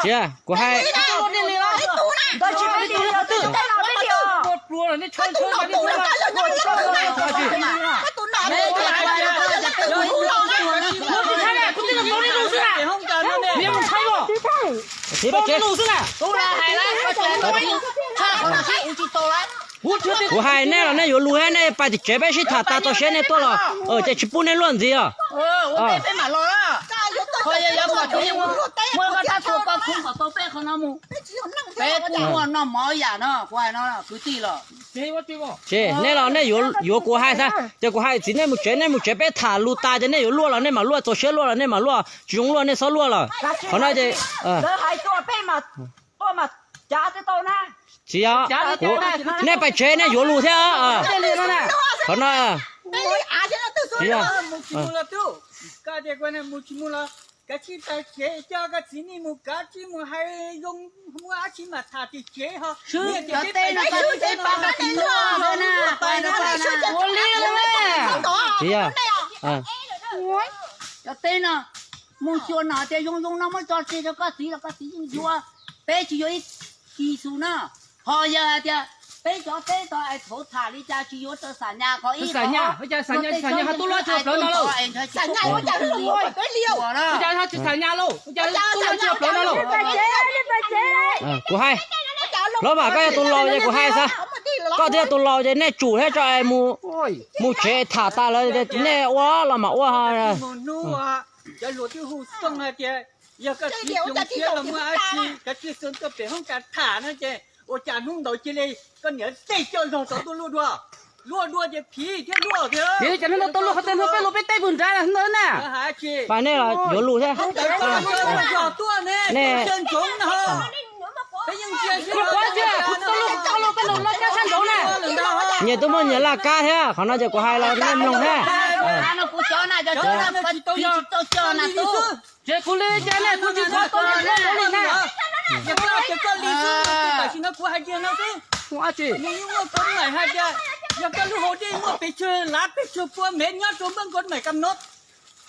Tsis, kuv hais, kuv hais nej los nej yuav lus thiab, nej pais tim tsev peb sib tham tas txog seb nej tuaj los ces tsis pub nej luaj ntxiv os. Tsis, nej los nej yuav kuv hais xwb, ces kuv hais txiv nej mus tsev, nej mus tsev peb tham lus tas ces nej yuav luaj los nej mam luaj, txaus siab luaj los nej mam luaj, tsis zoo luaj nej txhob luaj lawm. Qhov no ces tsis yog, nej pais tsev nej yuav lus thiab. Qhov no tsis yog, tsis yog. Cov teb no mus xyuas no tias zoo zoo no muab tso tseg rau koj txiv los koj txiv yeej yuav. Peb tsis yuav ib tis xu na. Ho yog hais tias peb cov teb tau es thaum tham li cas tsis yuav rau xam nyas qhov ib qhov, kuv hais, Hlob Vam koj yog tus laus ces kuv hais xwb, koj twb yog tus laus ces nej tsum thiab tso es mus tsev tham tas lawm nej ua los mam ua. Cov hluas twb hu xoo hais tias yog koj txiv hloov siab los muaj dab tsi, kav tsij xoo tuaj pem hoob kas tham no ces ua cas hnub ntawd cia li koj niam tej coj zog tod tuaj luaj dua. Luaj dua ces phiv thiab luaj thiab. Yog li cas hnub ntawd tau luaj qhov twg, hnub peb luaj peb teb puag nrad ntawd na. Pais nej los yuav lus thiab. Ntawd koj luaj zog tuaj ne, ntsoov no. Peb yeej ntsia sib, kuv tsis tau luaj, koj luaj koj luaj kab sab nraud na. Nyias twb muaj nyias laj kab thiab, qhov no ces kuv hais los nej mloog thiab. Tsis tau yog, tsis tau cog na tub. Ces kuv li cas ne, kuv tsis tau tau li na. Yog koj tias koj li xwb, tam sim no kuv hais kiag no xwb. Nws yeej muaj kab maim hais tias yog koj lub hau dej muaj pes tsawg lav pes tsawg pua mev nyob rau npawb nkaus maim kam no,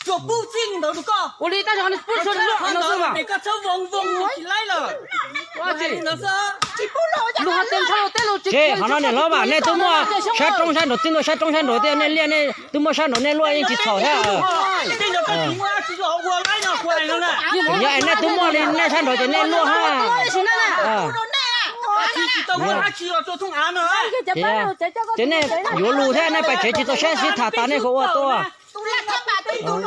tsuas pub txij ntawd rau koj. Ua li tab sis pub tsuas luaj no xwb mas. Koj txhob voos voos tsis laib lawm. Lus hais tias ntshaw teb lus tsis, qhov no niam hlob mas nej twb muaj sab roob sab nraud, txij ntua sab roob sab nraud thiab, nej liaj nej twb muaj sab nraud nej luaj yeej tsis txhaum thiab. Yog es nej twb muaj li nej sab nraud ces nej luaj ha. Ces nej yuav lus thiab, nej pais tsev tsis txaus siab sib tham tas nej kuj ua tuaj. Yog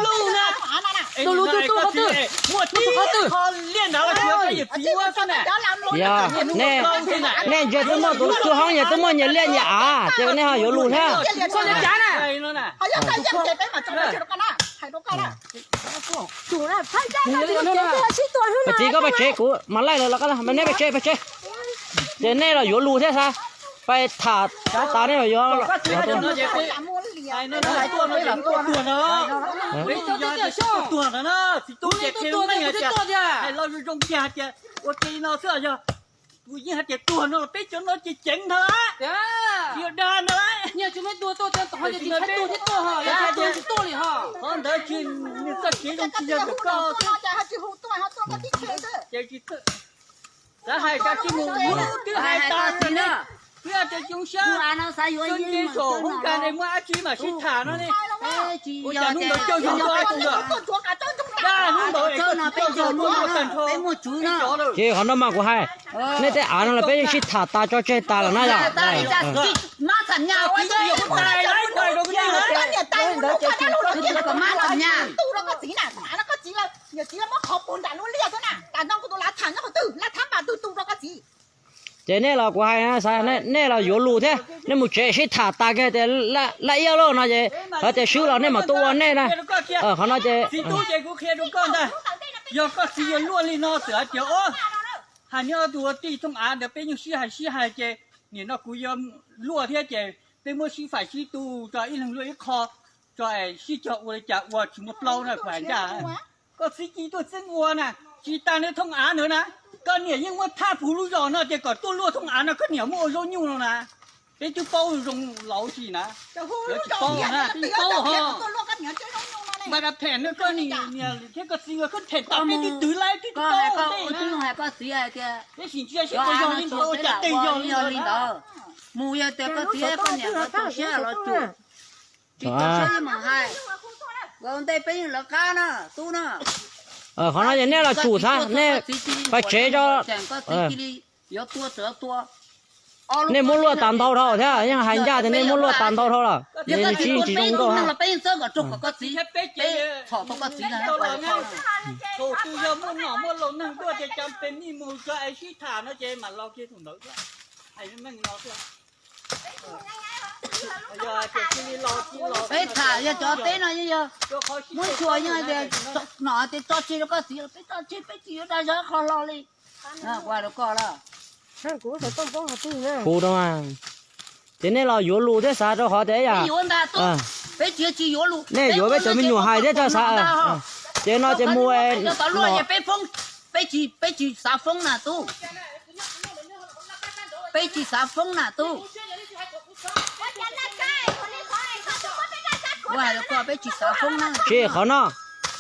nej ntsia twb muaj tus txwj hoob, yog twb muaj nyias liaj nyias av, ces nej ho yuav lus thiab. Txiv, koj pais tsev kuv mam laij lawv los, nej pais tsev, pais tsev. Ces nej los yuav lus thiab xav, pais tham tas nej los yuav. Ua ke no xwb yog tus yeej hais tias tuag no peb cov no ces ceev ntag, tsis yog dag ntag. Qhov ntawd tsis, nws txoj kev zoo tsis yog tus koj. Xav hais koj tsis mus, twb hais tas li na. Twb tias zoo siab, xyov nce saum hoob kas ne muaj dab tsi mam sib tham no ne. Ua cas hnub ntawd coj zog tuaj ib tug lawm. Hnub ntawd es koj tsis coj zog tuaj muaj tag nrho peb cov lawm. Ces qhov no mas kuv hais, nej tej av no los peb yeej sib tham tas tso tseg tas lawm na yom. Ces nej los kuv hais, nej los yuav lus thiab, nej mus tsev sib tham tas kiag tias laj iab lauj no ces, hos tias swb los nej mam tuaj ua nej na. Qhov no ces, yog koj txiv yuav luaj li no txawm hais tias, hais neb ob tug ua tij thooj av ntawd peb yeej sib hais sib hais ces nim no kuv yuav luaj thiab ces peb muab sib faim sib tu tso, ib leeg luaj ib qho tso, sib cog ua li cas ua tsis muaj plaub na kuv hais ncaj. Koj txiv ci tuaj txeeb ua na, tsis tas nws thooj av ntawd na, koj niam yeej muab thaj puv lub zos no ces kom tuaj luaj thooj av no koj niam muab ua zaub nyuj no na. Peb twb paub zoo laus tsis na, tsis paub na, peb paub ho. Npaj da phem no koj niam thiab koj txiv nkawd koj phem tau peb twb twv laib twb tsis tau koj ua twb hais koj txiv hais tias cov av no tsis ua peb lam ua li yog li ntawd. Mus yog tias koj txiv koj niam nkawd txaus siab los tsum, tsis txaus siab yeej mam hais. Nkawd ua ntej peb yeej lawv qab na, tub na. Qhov no ces nej los tsum xav, nej pais tsev tso. Yuav tua txawm tua. Nej muab luaj tas ntau dhau thiab, yeej hais ncaj tias nej muab luaj tas ntau dhau lawm, nws tsis yeej tsis zoo nkauj hab. Tus yog muaj nom muaj laus neeg tuaj ces cas pes mij mus tso es sib tham no ces mam los kiag tus ntawd thiab. Peb tham yog cov teb no yeej yog muab xyuas yeej hais tias nom hais tias tso tseg rau koj txiv, peb tso tseg peb tsis yuav dag zog qhov hlo li. Kuv hais rau koj lawm. Kuv rau, ces nej los yuav lus thiab xav rau qhov tias ib yam, peb tsis yuav tsis yuav lus, nej yuav peb cov me nyuam hais thiab txawj xav. Ces no ces mus, peb tsis xav foob na tub, peb tsis xav foob na tub. Ua hais rau koj peb tsis xav foob na. Tsis, qhov no,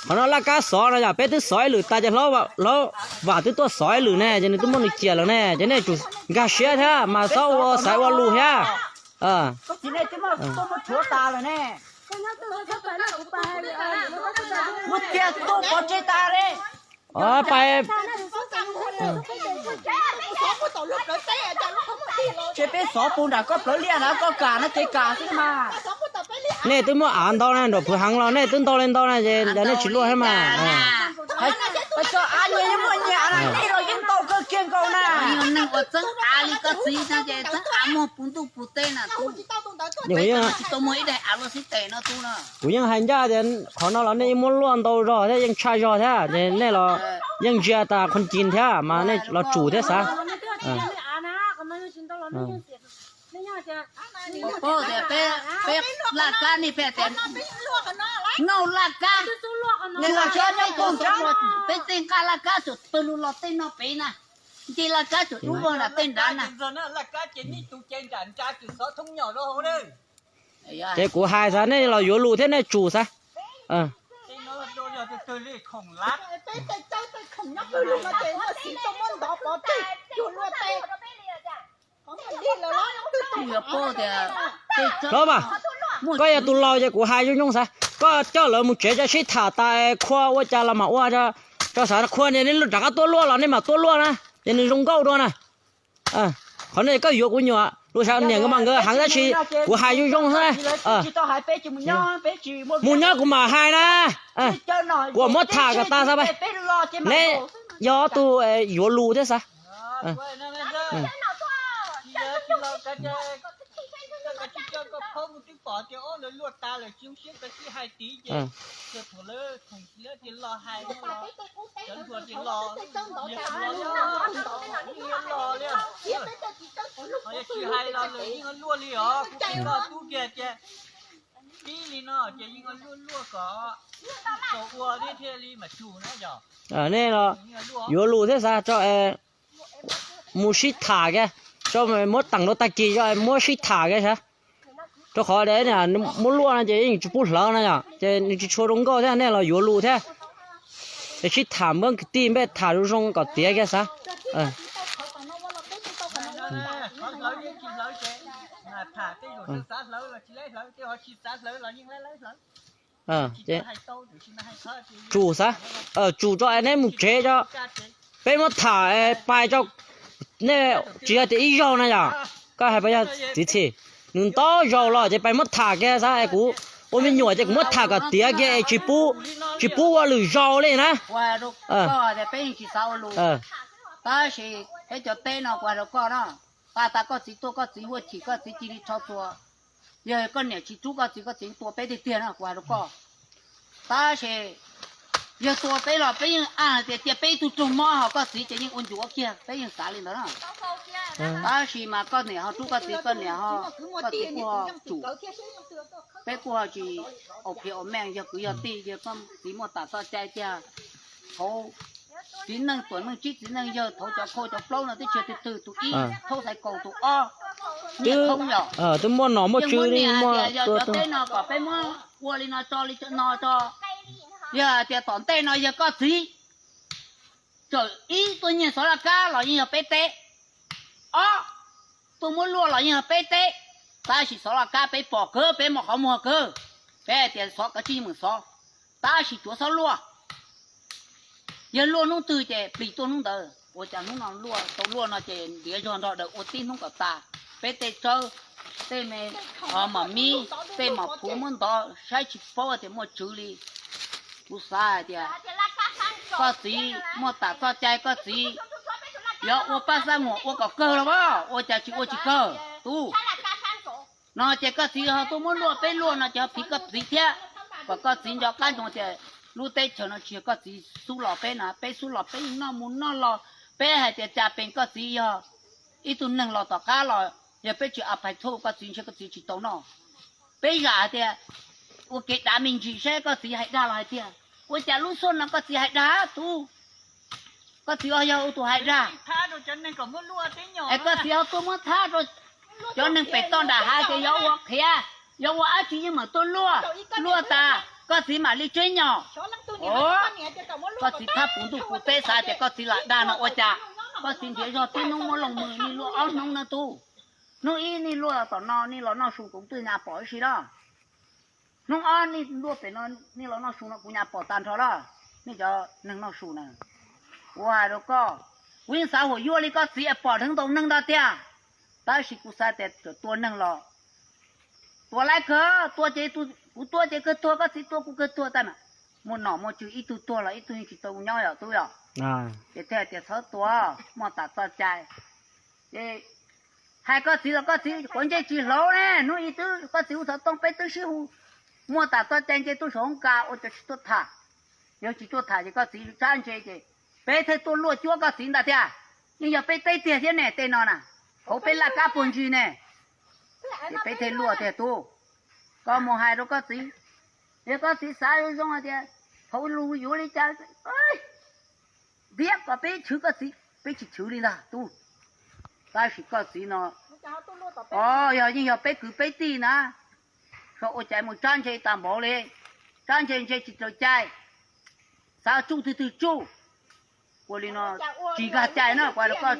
qhov no laj kab xov no yog peb twb xov ib lwm tas ces hlob, hlob Vam twb tuaj xov ib lwm ne, ces nws twb muab nws ciam lawm ne, ces nej tsum nkag siab thiab mas txhob ua xaiv ua lus thiab. Mus tiag tus pov tseg tas li. Pais, ces peb xov puag nram koj plawv liaj na, koj kam no ces kam xwb mas. Nej twb muab av ntau na, nram phwv heev los nej twb ntau li ntau na, ces cas nej tsis luaj thiab mas. Tso av nyias yeej muaj nyias na, nej los yeej ntau kawg kiag nkaus na. Neeg ua txeeb av li koj txiv no ces txeeb av muag puv ntuj puv teb na tub. Tsis tau muag ib daim av luaj xib tes no tub na. Kuv yeej hais ncaj tias qhov no los nej yeej muab luaj ntau zog thiab yeej tshaj zog thiab, ces nej los yeej ntsia tas qhov ncig thiab mas nej los tsum thiab xav. Paub tias peb, peb laj kab nej pheej tias noj laj kab, peb tej nqaj laj kab txawm pawg lug los tej no pem na, nce laj kab txawm dub vog nram tej nrad na. Ces kuv hais xav nej los yuav lus thiab nej tsum xav. Hlob mas, koj yog tus laus ces kuv hais zoo zoo xav, koj coj lawv mus tsev tso sib tham tas khua ua cas los mam ua, tso xav khua ne, nej rov qab tuaj luaj los nej mam tuaj luaj na, ces nws zoo nkauj dua na. Qhov no koj yuav kuv nyuam lus xav niam nkawd mas nkawd heev tab sis kuv hais zoo zoo xwb. Mus nyob kuv mam hais na. Kuv muab tham kom tas xav pab. Neb yog ob tug yuav lus thiab xav. Tsis hais los lwm yeej luaj li os, kuv tij koj tub kiag tias tib li no ces yeej luaj luaj kom tau ua thiab thiaj li mam tsum na yog. Nej los yuav lus thiab xav tso, mus sib tham kiag, tso muab teem rau tag kis tso muab sib tham kiag xav. Rau qhov muab luaj no ces yeej tsis pub hlawv no yom, ces nws tsis tshua zoo nkauj thiab, nej los yuav lus thiab. Es sib tham npawb kwv tij npej tham zoo zoo kom tiav kiag xav. Tsum xav, tsum tso es neb mus tsev tso. Peb muab tham pais tso, nej tsis yog tias ib zaug na yom. Koj hais puas yog txiv txhim? Nws ntau zaus los ces pais muab tham kiag xav es kuv ua me nyuam ces kuv muab tham kom tiav kiag es tsis pub, tsis pub ua lwm zaus li na. Tab sis peb cov teb no kuv hais rau koj na, pab tas koj txiv tuaj koj txiv huaj chim koj txiv cia li rho txuas. Yog koj niam tsis rub koj txiv, koj txiv tua peb tiag tiag na kuv hais rau koj. Tab sis yog tua peb los peb yeej a hais tias cia peb ib tug raug mob ho koj txiv ces yeej ua ncuav kiag, peb yeej xav li ntawd na. Tab sis mas koj niam ho rub koj txiv, koj niam ho, koj txiv kuj ho tsum. Peb kuj ho tsis aus phiv aus meej, yog kwv yog tij, yog koj txiv muaj tas txoj cai tiag. Thaum txiv neej tuam neej tsib txiv neej yawg, thaum cov khau cov plaub no twb tsis yog twg twg, tus ib thaub xaiv kaus, tus ob niam thoob yom. Twb muaj nom muaj tswv li, muaj cov teb no kom peb muab ua li no tso li no tso. Yog tias tom ntej no yog koj txiv, txawm ib tuaj nyiag xov laj kab los yeej yog peb teb, ob tuaj muab luaj los yeej yog peb teb, tab sis xov laj kab peb pom kawg, peb muaj qhov muag kawg, peb hais tias xov kav tsij mus xov, tab sis tsuav txhob luaj. Yog luaj hnub twg ces plis tuaj hnub ntawd. Ua cas hnub no luaj, tau luaj no ces ntiav zog nrog daws ua tib hnub kom tas. Peb tej tsawb, tej me mom mib, tej mom phuv muab ntov saib tsis paub tias muaj tswv li. Kuv xav hais tias koj txiv muaj tas txoj cai, koj txiv yuav ua paj xab muag ua kom kawg los as, ua cas tsis ua tsis kawg tub. No ces koj txiv ho tuaj muab luaj peb luaj no ces ho phiv koj txiv thiab, kom koj txiv nco qab ntsoov tias lub teb chaws no tsis yog koj txiv xub los peb na, peb xub los peb noj mus noj los, peb hais tias cas pes koj txiv yog ib tug neeg los tom qab los, yog peb tsis a phais txhua koj txiv ntshe koj txiv tsis tau noj. Peb zam hais tias ua kev dav me ntsis saib koj txiv hais dag los hais tiag. Ua cas lub xub no koj txiv hais dag tub? Koj txiv yog tus hais dag, es koj txiv ho tuaj muab thab rau cov neeg pem toj nram hav tias yuav ua qhiav, yuav ua dab tsi yeej mam tuaj luaj, luaj tas koj txiv mam li tseb nyom. Koj txiv thab puv ntuj puv teb xav tias koj txiv lam dag no ua cas koj txiv nrhiav zog tib hnub muab looj mws nej luaj ob hnub na tub. Hnub ib nej luaj tom no nej los noj su kuv twb nyaj pom ib si na. Hnub ob nej luaj pem no nej los noj su no kuv nyaj pom tag nrho lawm. Nej cov neeg noj su na, kuv hais rau koj, kuv yeej xav huam yuav li koj txiv es pom dheev ntau neeg ntag tiag. Tab sis kuv xav tias txawm tua neeg los tua laib kawg, tua ces kuv tua ces kawg tuag, koj txiv tua kuv kawg tuag tag na. Muaj nom muaj tswv ib tug tuag los ib tug yeej tsis tau nyob yom tub yom. Ces thiaj tias txhob tua, muaj tas txoj cai. Ces hais koj txiv los koj txiv quav ntsej tsis hlauv ne, hnub ib twb koj txiv hu xov tooj peb twb sib hu, muaj tas txoj cai nce tuaj saum hoob kas ua cas tsis tuaj tham. Yog tsis tuaj tham ces koj txiv tsab ntse ces peb thiaj tuaj luaj cuab koj txiv ntag tiag. Yeej yog peb teb tiag thiab ne tej no na, hauv peb laj kab puag ntsis ne. Ces peb thiaj luaj tiag tub. Koj mus hais rau koj txiv, yog koj txiv xav zoo zoo hais tias thaum lus yuav li cas, ntiab kom peb chwv koj txiv peb tsis chwv li ntag tub. Tab sis koj txiv no, o, yog yeej yog peb kwv peb tij na, xyov ua cas mus tsab ntse tas npaum li, tsab ntse ntse tsis raws cai, xav tsuj twg twg tsuj. Ua li no tsis nkag cai na, kuv hais rau koj,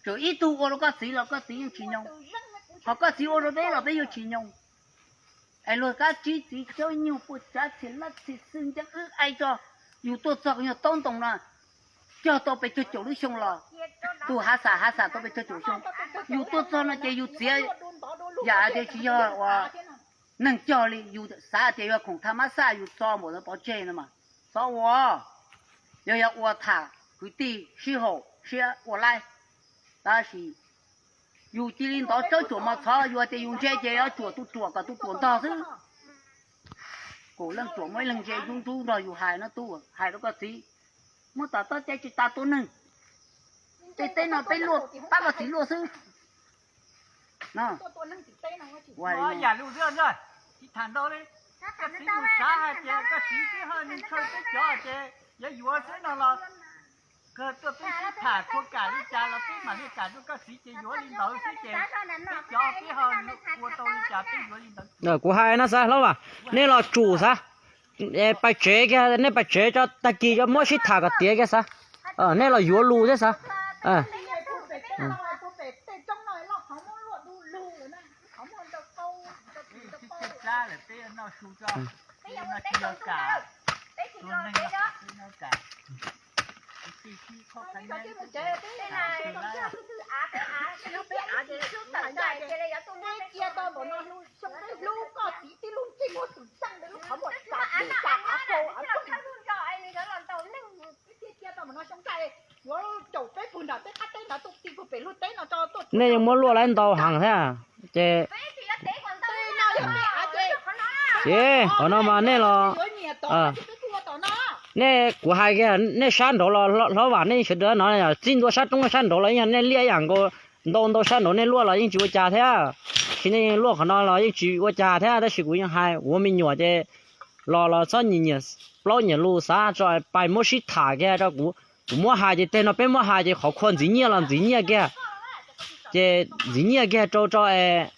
txawm ib tug ua rau koj txiv los koj txiv yeej tsis nyoo, ho koj txiv ua rau peb los peb yuav tsis nyoo. Es luag kab tsib txiv caub nyuag puas tsav txhia lab txhia xwb nceeb wb aib tso, yus tuaj txog yog taub ntoo no, cog tau pes tsawg caum lub xyoo los, tus hav xas hav xas tau pes tsawg caum xyoo, yus tuaj txog no ces yus txiav yam tias tsis yog ua neeg cog li, yus xav tias yog khoom thaj mab xaj yus txo npaum ntawd pov tseg no mas txhob ua. Yog yog ua tham kwv tij sib haum siab ua laib, tab sis yus cia li ntov tsawb tsuam mos txhov, yus tias yus ntse ces yuav tsuam tus ruam kom tus ruam ntog xwb. Kaum leej ruam muaj ib leeg ntse ntsub ntsub nrog yus hais no tub, hais rau koj txiv, muab tom txoj cai tsis tas tua neeg. Tej teb no peb luaj pab koj txiv luaj xwb. Yam lus, koj txiv mus xav hais tias koj txiv twb ho nws ntshaw peb cov ces yuav yuav xwb no los, kawg tuaj peb sib tham khua kam li cas los peb mam li kam rau koj txiv ces yuav li ntawd xwb ces peb cov peb ho ua tau li cas peb yuav li ntawd. Kuv hais no xav hlob as, nej los tsum xav, pais tsev kiag, nej pais tsev tso, tag kis muab sib tham kom tiav kiag xav. Nej los yuav lus thiab xav. Nej yeej muab luaj laib ntau heev thiab ces, ces qhov no mas nej los, nej, kuv hais kiag nej sab nraud los hlob Vam nej sawv daws no txij ntua sab roob sab nraud los yog nej liaj yam nkaus, ntau ntau sab nraud nej luaj los yeej tsis ua cas thiab. Sis nej luaj qhov no los yeej tsis ua cas thiab, tab sis kuv yeej hais kuv ua me nyuam ces los los txhob nyiam nyiam plaub nyiam lus xav tso, pais muab sib tham kiag rau kuv. Kuv muab hais ces teg no peb muab hais ces qhov khua ntxiv nyiaj los ntxiv nyiaj kiag, ces ntxiv nyiaj kiag rau tso es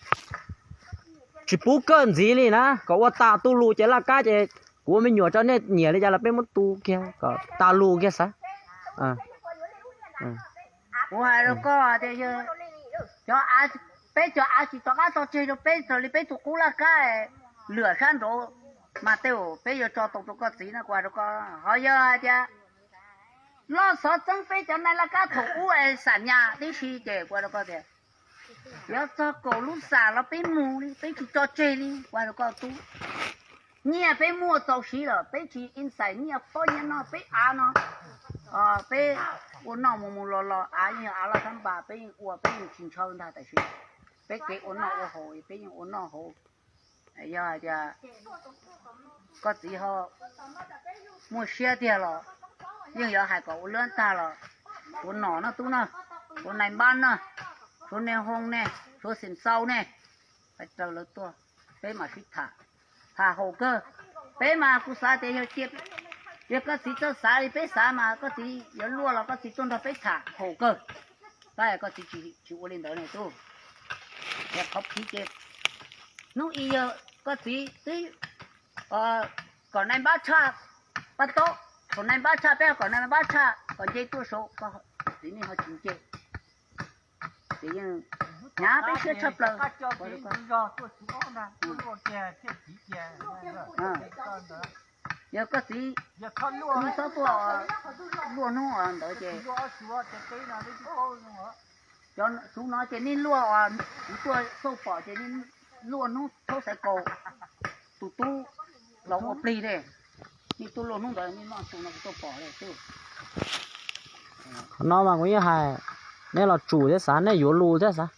tsis pub kawj ntxiv li na, kom ua tas tu lus ces laj kab ces Kuv ua me nyuam tso, nej nyiam li cas los peb muab tu kiag kom tas lus kiag xav. Kuv hais rau koj tias, peb cov av tsis rov qab tso tseg rau peb raws li peb tus qub laj kab lwam sab nraud, mas tej zaum peb yuav tso tau rau koj txiv no, kuv hais rau koj. Ho yog hais tias loj xov txeeb peb cov nai laj kab thaum ub es xam nyas tib si ces kuv hais rau koj tias, yuav txog kaum lub xam los peb mus li, peb tsis tso tseg li, kuv hais rau koj tub. Nyiaj peb muaj txaus siv lawm, peb tsis ib xais nyiaj pob nyiaj no, peb av no, peb ua noj mus mus los los av yeej yog av loj thab npas, peb yeej ua, peb yeej tsis ntshaw ntag, tab sis peb kev ua noj ua haus peb yeej ua noj haus. Yog hais tias koj txiv ho muaj siab tiag los yeej yuav hais kom ua lab tag los, suav nom no tub no, suav nais npab no, suav niag hoo ne, suav xim xau ne, hais raws lawv tuaj, peb mam sib tham, tham haum kawg. Peb mas kuv xav tias yog cia, yog koj txiv txawj xav li peb xav mas koj txiv yuav luaj los koj txiv tuaj nrog peb tham haum kawg. Tab koj txiv tsis ua li ntawd ne tub. Qhov phiv ces hnub ib yog koj txiv twb kom nais npab tshaj pab taub, kom nais npab tshaj peb, kom nais npab tshaj kom nce tuaj saud, koj txiv nej ho tsis nce. Ces yeej hnyav peb siab tshaj plaws. Yog koj txiv, nej txhob tuaj luaj hnub ntawd ces, cov suv no ces nej luaj, kuv tuaj xauj pom ces nej luaj hnub thaub xaiv kaus, tus tub los ua plig ne, nej tuaj luaj hnub ntawd nej noj su no kuv tuaj pom. Qhov no mas kuv yeej hais, nej los tsum thiab xav, nej yuav lus thiab xav,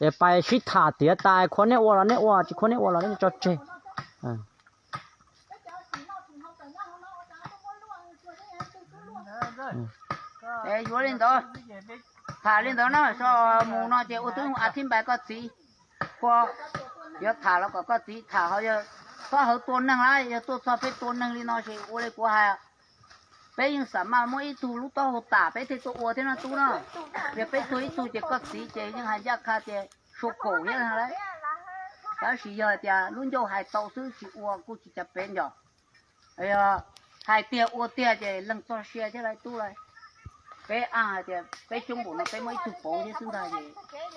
es pais sib tham tiav tas, khuav nej ua los nej ua, tsis khuav nej ua los nej tso tseg. Es yuav li ntawd, tham li ntawd na, so mus no ces ua tub a thib npais koj txiv, khuav yuav tham los kom koj txiv tham, ho yog txhob hawv tua neeg lawm, yog tuaj txog peb tua neeg li no ces ua li kuv hais, peb yeej xam maj muab ib tug lub taub hau tam peb thiaj tuaj ua thiab no tub no. Yog peb tuag ib tug ces koj txiv ces yeej hais ncaj qha tias sua kaum thiab lawm. Tab sis yog hais tias lub ncauj hais tau xwb tsis ua kuj tsis cas peb nco. Yog hais tiag ua tiag ces leej txoj sia thiab lawm tub lawm. Peb ab hais tias peb coob npaum no peb muab ib tug pauv thiab xwb ntag ces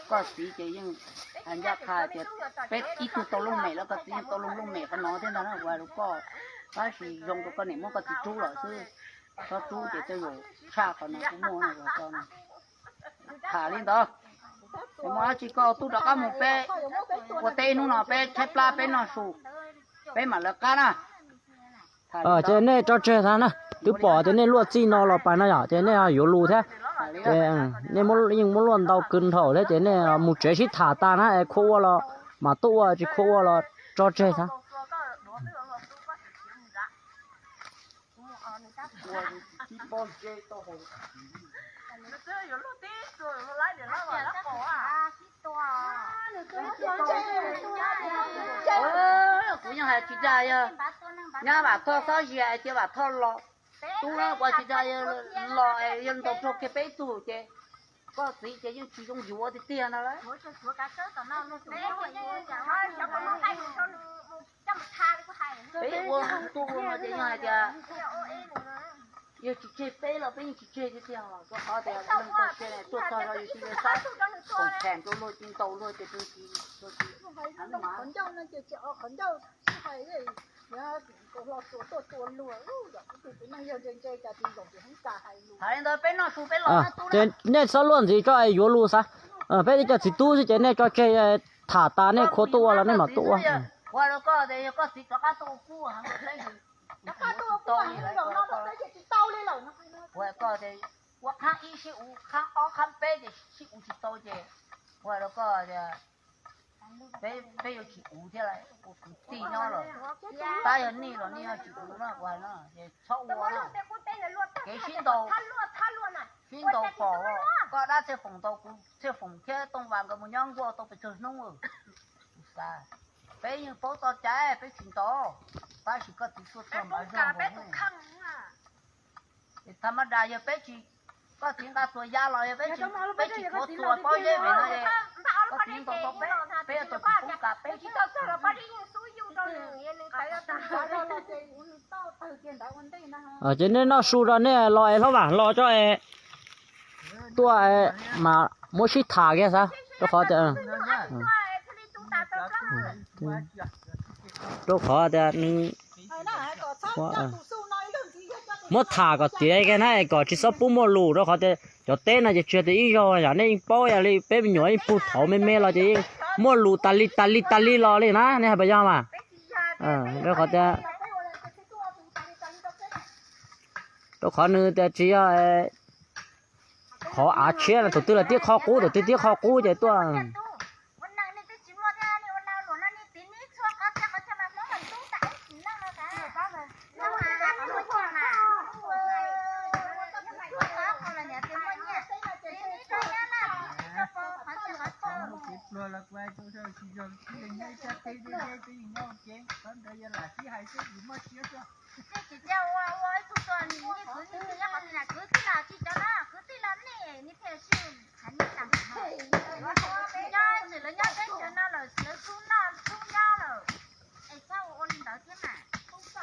koj txiv ces yeej hais ncaj qha tias peb ib tug tau looj mem los koj txiv yeej tau looj looj mem qhov no thiab ntag na, ua rau koj. Tab sis zoo rau koj niam muab koj txiv rub lawm xwb, txhob rub ces tej zaum tshaj qhov no kuj muaj no. Tham li ntawd, muaj dab tsi koj tub rov qab mus peb ua teb hnub no peb tshaib plab peb noj su, peb mam lawv qab na. Ces nej tso tseg tag na, twb pom tias nej luaj txij no los pais no yom, ces nej yuav lus thiab. Ces nej yeej muab luaj ntau kawg nrhaum thiab, ces nej mus tsev sib tham tas na, es khuav ua los mam tuaj ua, tsis khuav ua los tso tseg tag. Kuv yeej hais tsis dag, yog nyab Vam Thoj txhob zia cia Vam Thoj los, tub ua tsis dag, los yog ntaus raug kiag peb tug ces koj txiv ces yeej tsis zoo yuav tiag tiag no lawm. Peb ua tuaj ua no ces yog hais tias yog tsis tseg peb los peb yeej tsis tseg tiag tiag, rau qhov tias leej txoj sia tuaj txog los yus tsis li sab, koom them rau luag ci ntaus luag ces peb tsis Hais li ntawd peb noj su peb los na tub na. Ces nej txhob luaj ntxiv tso es yuav lus xav. Peb ib co txiv tub xwb ces nej tso tseg, tham tas nej khuav tuaj ua los nej mam tuaj ua. Ua rau koj tias yog koj txiv rov qab tuaj ua kub heev, ua qhab ib sib uv, qhab ob qhab peb ces sib uv tsis tau ces ua rau koj tias peb yuav tsis uv thiab lawm, ua kwv tij nyob los tab yog nej los nej yuav tsis uv na, ua no ces txhob ua na. Kev sib ntaus, sib ntaus pom koj dab Txhiaj Foom ntaus kuv, Txhiaj Foom thiab Tooj Vas nkawd mus nyob nkuaj tau pes tsawg hnub. Peb yeej paub txoj cai peb tsis ntaus, tab sis koj txiv tuaj txog mas zoo. Tha ma da yog peb tsis, koj txiv nqa txuas ya los yog peb tsis, peb tsis tuav txuas pob zeb pem no, koj txiv ntaus tau peb, peb yuav tau tsis poob kas peb. Ces nej noj su rau nej los es hlob Vam los tso es tuaj mas muab sib tham kiag xav rau qhov tias, rau qhov tias nws muab tham kom tiav kiag na kom tsis txhob pub muaj lus rau qhov tias cov teb no ces tsis yog tias ib zaug yom, nej yeej paub yam li peb me nyuam yeej pug thaum me me los ces yeej muaj lus tas li tas li tas li los li na, nej hais puas yog mas? Rau qhov tias, rau qhov nws tias tsis yog qhov av tshiab no, tus twg los tiab qhov qub, tus twg tiab qhov qub ces tuaj. Tej tsis txawj ua, ua ib tug tuag nws niag kwv nws nyob qhov twg na, kwv tij los tsis cov na, kwv tij los nej niag thiaj sij hais nej tag npaum no. Cov tsis lawv nyob teb chaws no lawm lawv tub noj tub nyob lawm, es txhob ua ua li ntawd thiab mas.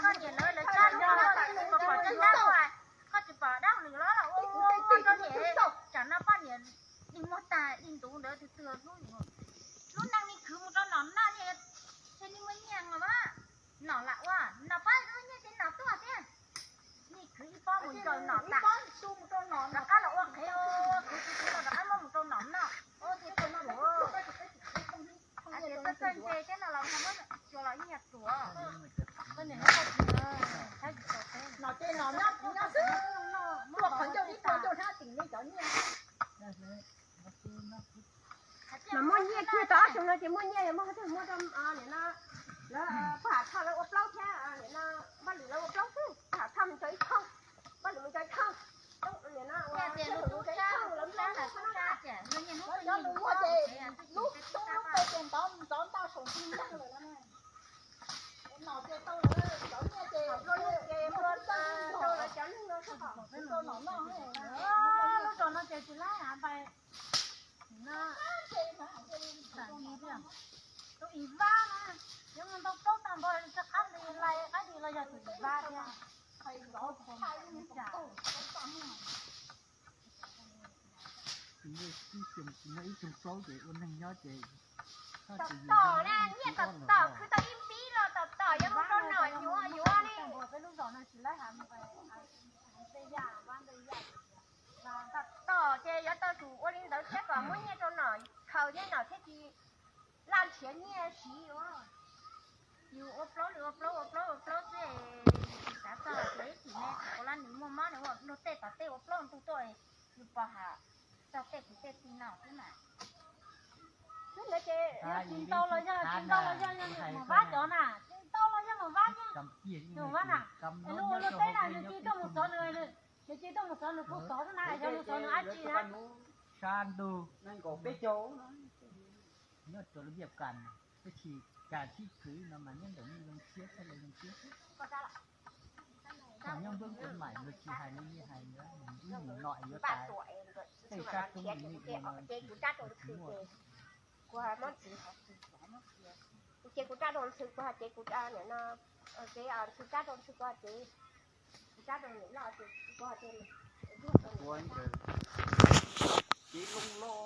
Koj niam lawv lawv txhob ua ua li ntawd, koj pom tseeb tab ua, koj tsis pom dab lwm los ua ua rau niam, tsam no poj niam dig muag tag dig ntuv ntawd twg twg hnub, lub neej nej khwv mus rau nom noj, thiaj li muaj nyiaj os. Nom lam ua, nom pab nyiaj ces nom tuaj thiab. Nej khwv ib pob mus ncaws nom tas, rov qab los ua qhev, khwv khwv khwv los rov qab muab mus rau nom noj. Ua ces tuaj no, ces tuaj txawj ntse thiab no los ho muab tsuas los ib nyuag tsuas. Nom ces nom nyob kuv nyob xwb, tuaj qhov ncauj ib tuaj ncauj hnab tim nej cov nyiaj. Mas muaj nyiaj kiag tau ob xyoo no ces muaj nyiaj muaj twg muaj rau nim no lawv Paj Ham Thoj lawv ua plaub thiab nim no Vaj Lwm lawv ua plaub xwb. Paj Ham Thoj mus tso ib thooj, Vaj Lwm mus tso ib thooj, nim no ua ib thooj lawv nplab ntawm txhab na. Lawv cov lus muag ces lub xub lub pes ces ntov ntov ntau saum ntuj nteeg lawm no. Nom ces tau lawv cov nyiaj ces ua lub ces ua tau lawv cov neeg no sab tom kuv tau nom noj. Lub zos no ces tsis laib av npais. Tus ib vab na, yuav mus ntau plaub tag npaum li, rov qab li lais qaib di los yog tus ib vab thiab. Ib xyoo plaub ces ua neeg nyob ces Tom tom na, nyiaj tom tom khwv tau ib npib los tom tom yuav mus rau nom yuav yuav li. Tom tom ces yuav tau tsum ua li ntawd thiab kom muab nyiaj rau nom khaws thiab nom thiaj tsis laj nrhiav nyiaj siv. Yus ua plaub li ua plaub ua plaub ua plaub xwb, xav txog tias ib chim me tus ua lab nws muaj mob nws ua luag tej tom tej ua plaub ntug tuaj, yus pom ham txog tej kwv tej tij no xwb mas. Tsis ntau los yog, tsis ntau los yog, yog Mus Vab cov na, tsis ntau los yog Mus Vab, Mus Vab na. Es lub ua luag teb na, nws cia tuaj mus xov nws, nws cia tuaj mus xov nws puag tod xwb na, yog mus xov nws dab tsi na. Sab ntug nees nkaum peb caug, nyob rau lub ntiaj kas, tab sis kas sib khwv no mas nyob ntawm nej zoo siab thiab lawv zoo siab. Thaum nyob npawb kuv mam luag tsis hais li nej hais, ib mus no yuav tas, tej sab toob li nej ua no tsis muaj. Kuv ces kuv rab rau ntxhw, kuv ho ces kuv, nim no, ces ntxhw rab rau ntxhw, kuv ho ces kuv rab rau niam loj, ces kuv ho ces ua ntawd, ces loo loj.